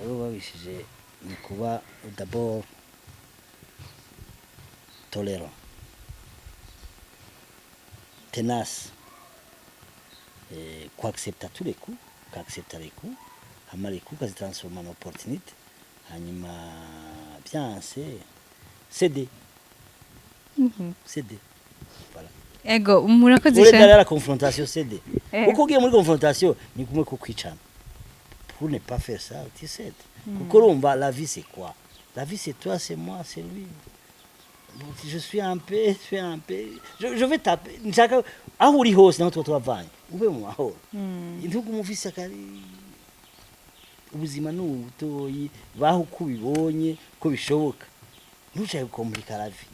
Speaker 1: Rero babishije ni kuba d'abord tolérant, tenace, kuaccepta tous les coups, ukaaccepta les coups, hama les coups ukazitransforma en opportunité, hanyuma byanse céder, céder, voilà.
Speaker 2: Ego, murakoze
Speaker 1: Ure
Speaker 2: cyane.
Speaker 1: derrière la confrontation, céder. Uko ugiye muri confrontation ni kumwe ko kwicana. Pour ne pas faire ça, tu cèdes, kuko urumva, la vie, c'est quoi? La vie, c'est toi, c'est moi, c'est lui. Donc, je suis en paix, je suis en paix, je vais taper. Nshaka aho uri hose naho tuba turavanye, ube mu mahoro, ntugume ufise akari. Ubuzima ni ubutoyi, baho uko ubibonye ko bishoboka, ntushake gukomplika la vie.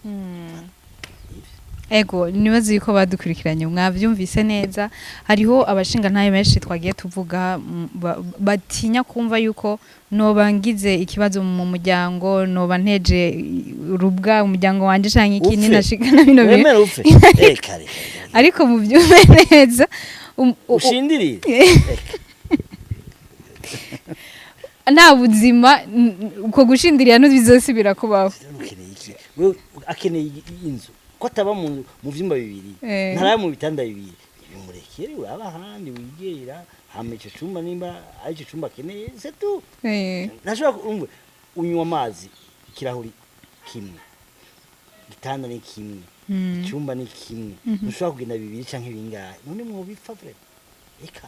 Speaker 2: Ego, nibaze yuko badukurikiranye mwavyumvise neza. Hariho abashinga ntahe benshi twagiye tuvuga, batinya kumva yuko noba ngize ikibazo mu muryango, noba nteje urubwa umuryango wanje canke iki.
Speaker 1: Upfe.
Speaker 2: Ninashikana bino bintu.
Speaker 1: Wemere upfe. Eh, kare kare.
Speaker 2: Ariko muvyumve neza,
Speaker 1: ushindirire.
Speaker 2: Nta buzima, uko gushindirira ntibizosubira kubaho.
Speaker 1: Ukeneye iki? Wewe akeneye inzu ko ataba mu vyumba bibiri, ntaraba mu bitanda bibiri, bimurekere. Uraba ahandi wigera, hama ico cumba nimba ari ico cumba akeneye, c'est tout. Ntashobora umve, unywa amazi ikirahuri kimwe, igitanda ni kimwe, icyumba ni kimwe, ntushobora kugenda bibiri canke bingahe. None mwobipfa vraiment? Eka.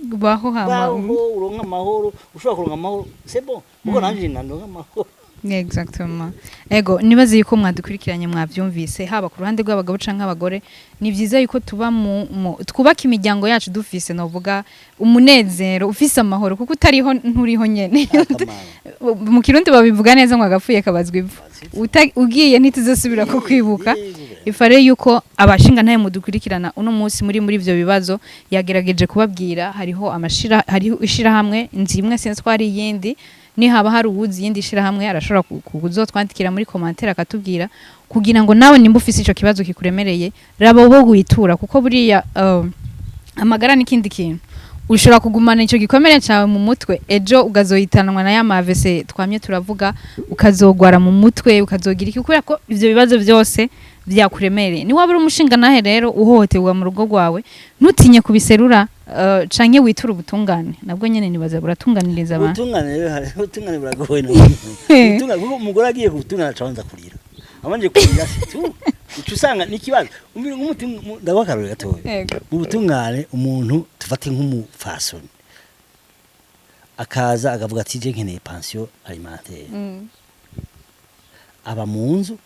Speaker 2: Baho hama.
Speaker 1: Baho uronka amahoro. Ushobora kuronka amahoro, c'est bon, kuko nanje ndonka amahoro.
Speaker 2: Exactement. Ego, nibaze yuko mwadukurikiranye mwavyumvise, haba ku ruhande rw'abagabo canke abagore, ni vyiza yuko tuba mu twubaka imiryango yacu dufise, novuga, umunezero, ufise amahoro, kuko utariho nturiho nyene.
Speaker 1: Akamaro.
Speaker 2: Mu Kirundi babivuga neza ngo agapfuye kabazwa ivu. Ugiye ntituzosubira kukwibuka. Ifare yuko abashinga ntaye mudukurikirana uno munsi muri ivyo bibazo, yagerageje kubabwira hariho amashira, hariho ishirahamwe nzi imwe, sinzi ko hari iyindi. Nihaba hari uwuzi iyindi shirahamwe, arashobora kuzotwandikira muri commentaire akatubwira, kugira ngo nawe nimba ufise ico kibazo kikuremereye, raba wo witura, kuko buriya amagara n'ikindi kintu. Ushobora kugumana ico gikomere cawe mu mutwe, ejo ugazohitanwa na ya mavese twamye turavuga, ukazogwara mu mutwe, ukazogira iki, kubera ko ivyo bibazo byose vyakuremereye. Ni waba uri umushinga nahe rero uhohoterwa mu rugo rwawe, ntutinye kubiserura, canke witura ubutungane, nabwo nyene nibaza buratunganiriza abantu.
Speaker 1: Ubutungane rero, ubutungane buragoye na ubutungane, kuko umugore agiye ku butungane aca abanza kurira, abanje kurira tu uca usanga n'ikibazo. Umvira nk'umutima, ndaguha akarorero gatoya.
Speaker 2: Yego.
Speaker 1: Mu butungane, umuntu tufate nk'umupfasoni akaza akavuga ati: "Je nkeneye pension alimentaire." Aba mu nzu,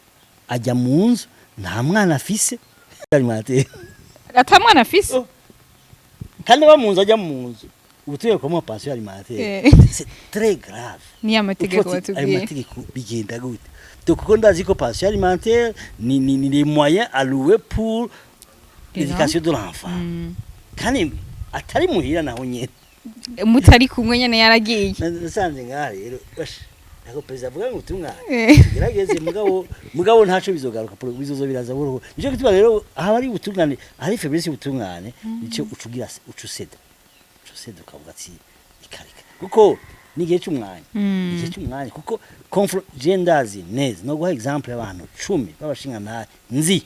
Speaker 1: ajya mu nzu, nta mwana afise, alimentaire.
Speaker 2: Ata mwana afise.
Speaker 1: Oh. Kandi aba mu nzu, ajya mu nzu, ubutumire kumuha pension alimentaire. C'est très grave.
Speaker 2: Niyo amategeko
Speaker 1: Uko ati, ayo
Speaker 2: batubwiye.
Speaker 1: mategeko bigenda gute? Donc kuko ndazi ko pension alimentaire ni les moyens alloués pour l'éducation de l'enfant, kandi atari muhira naho nyene.
Speaker 2: Mutari kumwe nyene, yaragiye.
Speaker 1: Nasanze ngaha rero, basha, ntabwo perezida avuga ngo utungane, tugerageze, mugabo ntaco bizogaruka, bizozo biraza buhoro. Nico gituma rero aho ari ubutungane, ahari faiblesse y'ubutungane, nico ucugira ucuseda ukavuga ati ikareka, kuko ni igihe c'umwanya. Igihe c'umwanya, kuko je ndazi neza, no guha exemple y'abantu 10 b'abashingantahe nzi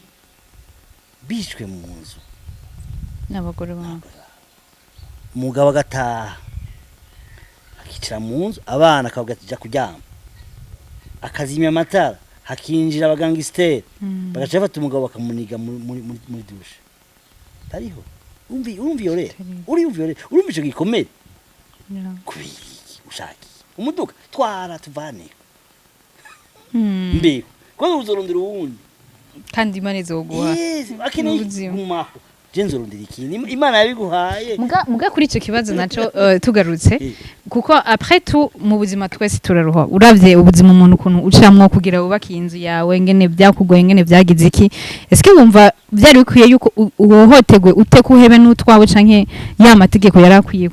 Speaker 1: bishwe mu nzu
Speaker 2: n'abagore babo.
Speaker 1: Umugabo agataha akicara mu nzu, abana akavuga ati: "Jya kuryama," akazimya amatara, hakinjira abagangisiteri, bagaca bafata umugabo bakamuniga muri douche. Bariho. Urumva iyo rero, urumva iyo rero, urumva ico gikomere. Kubera iki? Ushaka iki? Umuduga twara tuvane mbeho, kuko uzorondera uwundi.
Speaker 2: Kandi Imana izoguha
Speaker 1: Yes, akeneye
Speaker 2: n'ubuzima.
Speaker 1: Gumaho, je nzorondera ikintu Imana yabiguhaye.
Speaker 2: Muga kuri ico kibazo naco, tugarutse, kuko après tout mu buzima twese turaruha. Uravye ubuzima umuntu ukuntu ucamwo kugira wubake inzu yawe, ngene byakugoye, ngene vyagize iki, eske wumva vyari bikwiye yuko uhohoterwe ute kuhebe n'utwawe, canke ya mategeko yari akwiye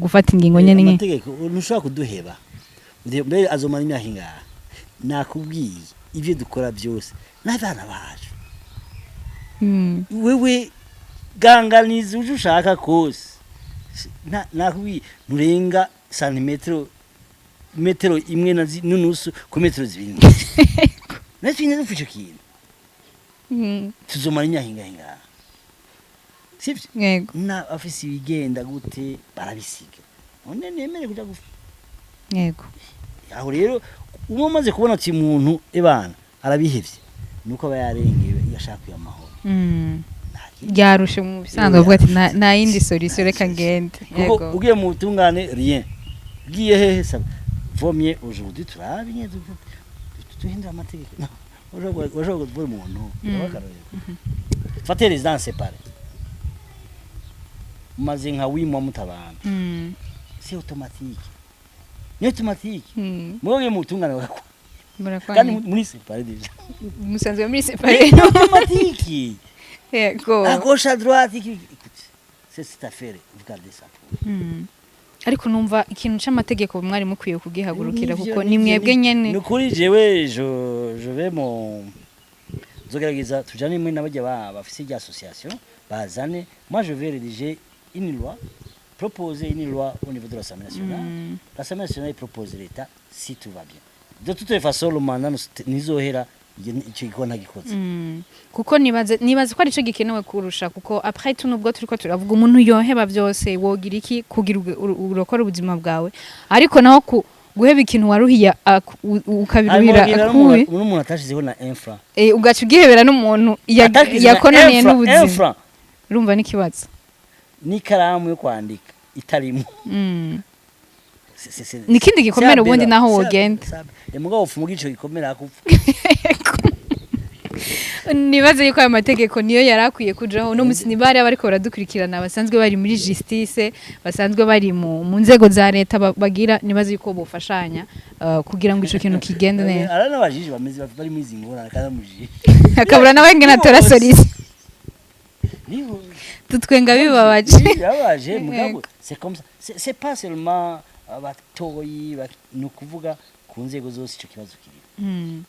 Speaker 2: gufata ingingo nyene nke?
Speaker 1: Amategeko ntushobora kuduheba. Mbere azomara imyaka ingahe? Nakubwiye, ibyo dukora byose n'abana bacu. Wewe ganganiza uje ushaka kose, nakubwiye, nturenga santimetero metero imwe n'unusu ku metero 2. Natwe dupfa ico kintu. Tuzomara imyaka ingahe ngaha, sivyo?
Speaker 2: Yego.
Speaker 1: Na afise ibigenda gute barabisiga, none nemere kuja gufa?
Speaker 2: Yego.
Speaker 1: Aho rero umwe umaze kubona ati umuntu ebana arabihevye, nuko aba yarengewe, yashaka kuya amahoro. Nta kindi.
Speaker 2: Ryarushe mu bisanzwe, avuga ati: "Nta yindi solution, reka ngende."
Speaker 1: Kuko
Speaker 2: Yego.
Speaker 1: ugiye mu butungane, rien. Ugiye hehe? Ça vaut mieux aujourd'hui turabe nyene duhindura amategeko. No, urashobora kuvuga umuntu ndabakarorero, fate résidence séparée, mumaze nka 8 mois mutabana, c'est automatique, ni automatique. Mwebwe mutungane bakakwa kandi
Speaker 2: Murakwanye.
Speaker 1: Muri séparé déjà.
Speaker 2: Musanzwe muri séparé.
Speaker 1: Ni automatique. À gauche, à droite, écoute, c'est cette affaire, vous gardez ça pour
Speaker 2: Ariko numva ikintu c'amategeko mwari mukwiye kugihagurukira,
Speaker 1: Nivyo,
Speaker 2: kuko ni
Speaker 1: nivyo,
Speaker 2: mwebwe nyene.
Speaker 1: Ni ukuri, jewe je vais mon nzogerageza tujane imwe n'abajya bafise irya association bazane. Moi, je vais rédiger une loi, proposer une loi au niveau de l'Assemblée nationale. L'Assemblée nationale propose l'État si tout va bien. De toutes les façons, le mandat ntizohera ico gikorwa ntagikoze.
Speaker 2: Kuko nibaze ko arico gikenewe kurusha, kuko après tout, nubwo turiko turavuga umuntu yoheba byose, wogira iki kugira urokore ubuzima bwawe? Ariko naho ku guheba ikintu waruhiye ukabiruhira akuye,
Speaker 1: n'umuntu atashizeho na infra,
Speaker 2: ugaca ugihebera n'umuntu yakononeye n'ubuzima,
Speaker 1: infra,
Speaker 2: urumva n'ikibazo.
Speaker 1: N'ikaramu yo kwandika itarimo.
Speaker 2: Ni ikindi gikomere ubundi naho wogenda.
Speaker 1: Mugabo ufunga ico gikomere akupfa.
Speaker 2: Nibaze yuko ayo mategeko niyo yari akwiye kujaho uno munsi. Ntibari abariko baradukurikirana basanzwe bari muri justice, basanzwe bari mu nzego za leta, bagira, nibaze yuko bofashanya kugira ngo ico kintu kigende neza.
Speaker 1: Ara n'abajiji bameze bari muri izi ngorane kandi amujiji
Speaker 2: akabura nawe ngene atora solution.
Speaker 1: Nibo.
Speaker 2: Tutwenga bibabaje.
Speaker 1: Birababaje, mugabo c'est comme ça. C'est pas seulement abatoyi, ni ukuvuga ku nzego zose ico kibazo kiri.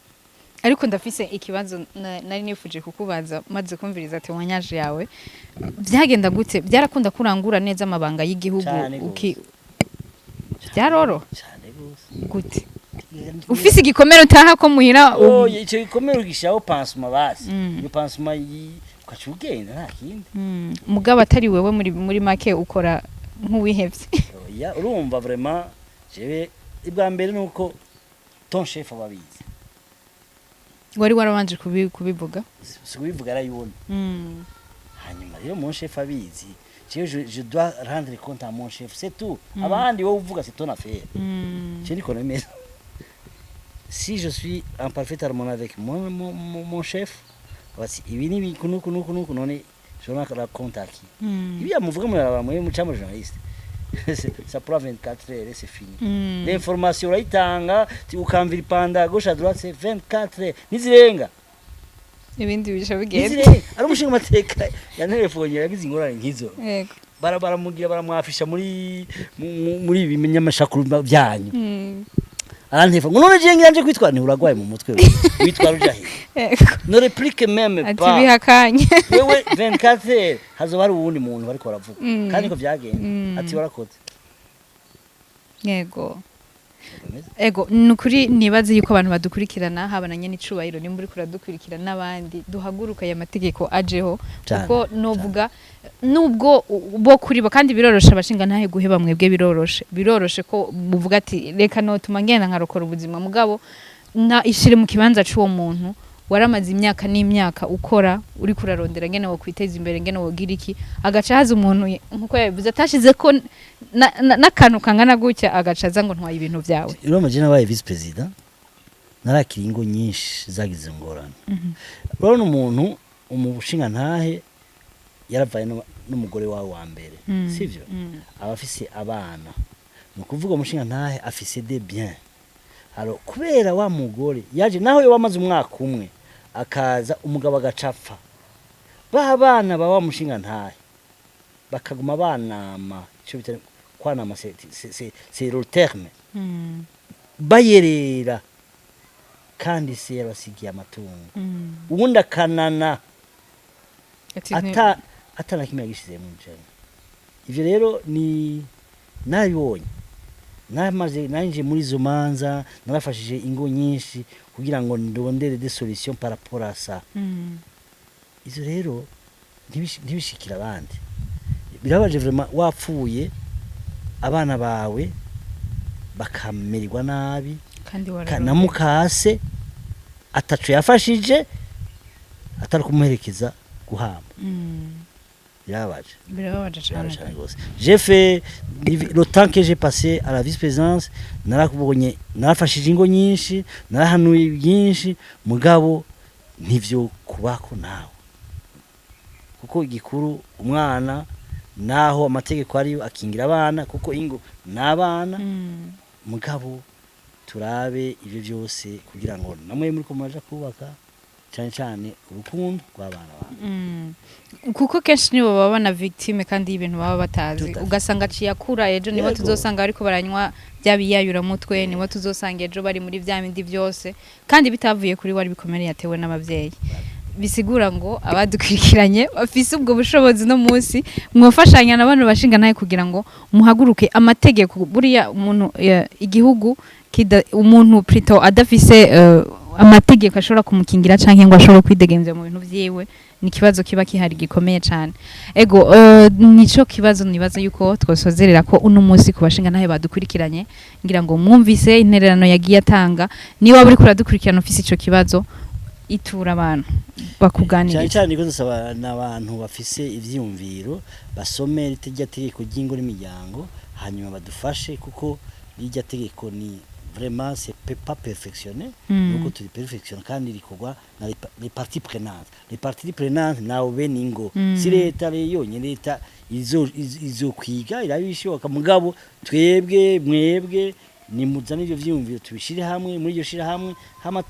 Speaker 2: Ariko ndafise ikibazo nari nifuje kukubaza maze kumviriza témoignage yawe. Byagenda gute? Byarakunda kurangura neza amabanga y'igihugu?
Speaker 1: Cane.
Speaker 2: Uki byaroro?
Speaker 1: Cyane gose.
Speaker 2: Gute ufise igikomere utaha ko muhira?
Speaker 1: Oh, ico gikomere ugishaho pansement basi. Iyo pansement ukaca ugenda, nta kindi.
Speaker 2: Mugabo atari wewe, muri make ukora nk'uwihevye.
Speaker 1: Oya, urumva, vraiment jewe ibwa mbere nuko ton chef ababizi.
Speaker 2: Wari warabanje kubivuga?
Speaker 1: Si kubivuga, arayibona. Hanyuma rero mon chef abizi, jewe je dois rendre compte à mon chef, c'est tout. Abandi wowe uvuga, c'est ton affaire. Je niko nemeza. Si je suis en parfaite harmonie avec mon chef, bati ibi ni ibi nuku nuku nuku, none je rends compte à qui? Ibi yamuvuga muraraba mwe muca mu journaliste, ça prend 24 heures et c'est fini. L'information urayitanga, ukamvira ipanda à gauche, à droite, c'est 24 heures, ntizirenga.
Speaker 2: Ibindi bica bigenda.
Speaker 1: Ntizirenga. Ari umushinga amateka yantelefone, yagize ingorane nk'izo, baramugira baramwafisha muri ibi binyamashaku byanyu. Arantefa ngo none je ngira nje kwitwara, nti uragwaye mu mutwe wewe, witwara uja he? Ne réplique même
Speaker 2: Ati
Speaker 1: pas.
Speaker 2: Bihakanye.
Speaker 1: Wewe 24 heures hazoba hari uwundi muntu bariko baravuga. Kandi ko vyagenda, ati warakoze. Bimeze.
Speaker 2: Ego, ni ukuri nibaze yuko abantu badukurikirana, haba na nyene icubahiro nimba uriko uradukurikira n'abandi, duhaguruka aya mategeko ajeho.
Speaker 1: Cane,
Speaker 2: kuko novuga nubwo bo kuri bo kandi biroroshe, abashinga ntahe guheba mwebwe biroroshe ko muvuga ati reka notuma ngenda nkarokora ubuzima. Mugabo na ishire mu kibanza c'uwo muntu waramaze imyaka n'imyaka ukora, uri kurarondera ngene wo kwiteza imbere, ngene wogira iki, agaca haza umuntu nkuko yabivuze atashize ko n'akantu kangana gutya, agaca aza ngo ntwaye ibintu byawe.
Speaker 1: Urumva, je nabaye vice-président, narakira ingo nyinshi zagize ingorane. Urabona, umuntu umushinga ntahe yaravaye n'umugore wawe wa mbere, sivyo? Aba afise abana, ni ukuvuga umushinga ntahe afise des biens. Alors kubera wa mugore yaje, naho yo wamaze umwaka umwe, akaza umugabo agacapfa, ba bana ba wa mushinga ntahe bakaguma banama, icyo bita kwanama, c'est le terme, bayerera, kandi se yarabasigiye amatungo, ubundi akanana ata na kimwe yagishize mu njana. Ivyo rero ni nabibonye, namaze nanje muri izo manza, narafashije ingo nyinshi kugira ngo ndondere des solutions par rapport à ça. Izo rero ntibishikira abandi, birabaje vraiment, wapfuye abana bawe bakamererwa nabi.
Speaker 2: Kandi
Speaker 1: na mukase ataco yafashije atari kumuherekeza guhamba. Birababaje.
Speaker 2: Birababaje cane.
Speaker 1: Cyane rwose. J'ai fait le temps que j'ai passé à la vice-présidence, narakubonye, narafashije ingo nyinshi, narahanuye byinshi, mugabo ntivyo kubako nawe, kuko igikuru umwana, naho amategeko ariyo akingira abana, kuko ingo n'abana. Mugabo turabe ibyo byose kugira ngo namwe muri ko muraja kubaka, cyane cyane urukundo rw'abana banyu.
Speaker 2: Kuko kenshi nibo baba na victime kandi y'ibintu baba batazi.
Speaker 1: Tout à fait.
Speaker 2: Ugasanga aciye akura, ejo nibo tuzosanga ariko baranywa bya biyayuramutwe, nibo tuzosanga ejo bari muri bya bindi byose, kandi bitavuye kuri wari bikomere yatewe n'ababyeyi. Bisigura ngo abadukurikiranye bafise ubwo bushobozi, no munsi mwofashanya na bano bashinga nawe kugira ngo muhaguruke amategeko. Buriya umuntu igihugu umuntu plutôt adafise amategeko ashobora kumukingira canke ngo ashobore kwidegemvya mu bintu vyiwe, ni ikibazo kiba kihari gikomeye cane. Ego, nico kibazo nibaza yuko twosozerera ko uno munsi ku bashinga ntahe badukurikiranye. Ngira ngo mwumvise intererano yagiye atanga. Niba uri kuradukurikirana ufise ico kibazo, itura abantu
Speaker 1: Cyane
Speaker 2: bakuganiriza.
Speaker 1: Cyane ko dusaba n'abantu bafise ivyiyumviro basome rirya tegeko ry'ingo n'imiryango, hanyuma badufashe, kuko rirya tegeko ni vraiment, c'est pas perfectionné. Nuko turi perfectionné kandi rikorwa na les parties prenantes. Les parties prenantes nawe bene ingo. Si leta rero yonyene, leta izokwiga irabishoboka, mugabo twebwe, mwebwe nimuzane ivyo vyiyumviro, tubishire hamwe muri iryo shirahamwe, hama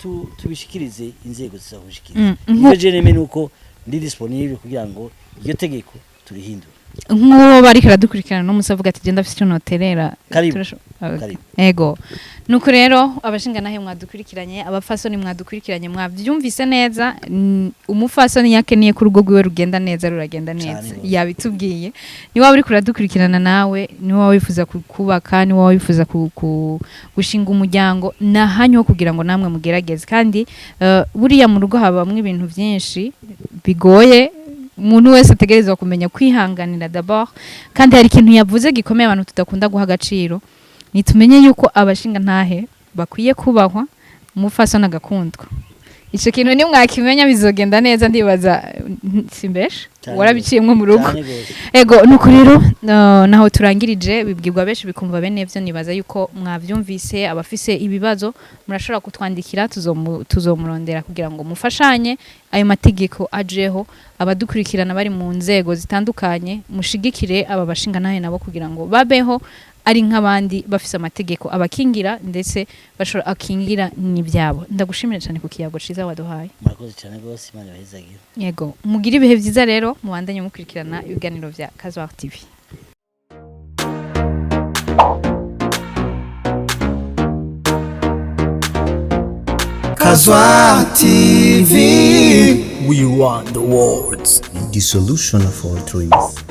Speaker 1: tubishikirize inzego zizabishikiriza. Ivyo je nemeye nuko ndi disponible kugira ngo iryo tegeko turihindure.
Speaker 2: Nk'uwo bariko aradukurikirana no musi avuga ati: "Genda, afise icyo noterera."
Speaker 1: Karibu.
Speaker 2: Okay.
Speaker 1: Karibu.
Speaker 2: Ego, nuko rero abashinga nahe mwadukurikiranye, abafasoni mwadukurikiranye, mwavyumvise neza. Umufasoni yakeneye ko urugo rwiwe rugenda neza, ruragenda neza.
Speaker 1: Cane gose.
Speaker 2: Yabitubwiye. Niba uriko uradukurikirana nawe, niba wifuza kubaka, niba wifuza gushinga umuryango, nahanyu ho kugira ngo namwe mugerageze. Kandi buriya mu rugo habamwo ibintu byinshi bigoye, umuntu wese ategerezwa kumenya kwihanganira d'abord. Kandi hari ikintu yavuze gikomeye abantu tudakunda guha agaciro: nitumenye yuko abashinga ntahe bakwiye kubahwa, umufasoni agakundwa. Ico kintu nimwakimenya bizogenda neza, ndibaza simbeshe.
Speaker 1: Cane.
Speaker 2: Warabiciyemwo mu rugo.
Speaker 1: Cane gose.
Speaker 2: Ego, nuko rero naho turangirije. Bibwirwa benshi bikumva bene vyo. Nibaza yuko mwavyumvise. Abafise ibibazo murashobora kutwandikira, tuzomurondera kugira ngo mufashanye ayo mategeko ajeho. Abadukurikirana bari mu nzego zitandukanye, mushigikire aba bashinga nahe nabo kugira ngo babeho ari nk'abandi, bafise amategeko abakingira, ndetse bashobora akingira n'ibyabo. Ndagushimira cyane ku kiyago ciza waduhaye.
Speaker 1: Murakoze cyane rwose, Imana ibahezagire.
Speaker 2: Yego, mugire ibihe byiza rero, mubandanye mukurikirana ibiganiro vya Kazwar TV.
Speaker 4: Kazwa TV.
Speaker 5: We want the world.
Speaker 6: The solution of all dreams.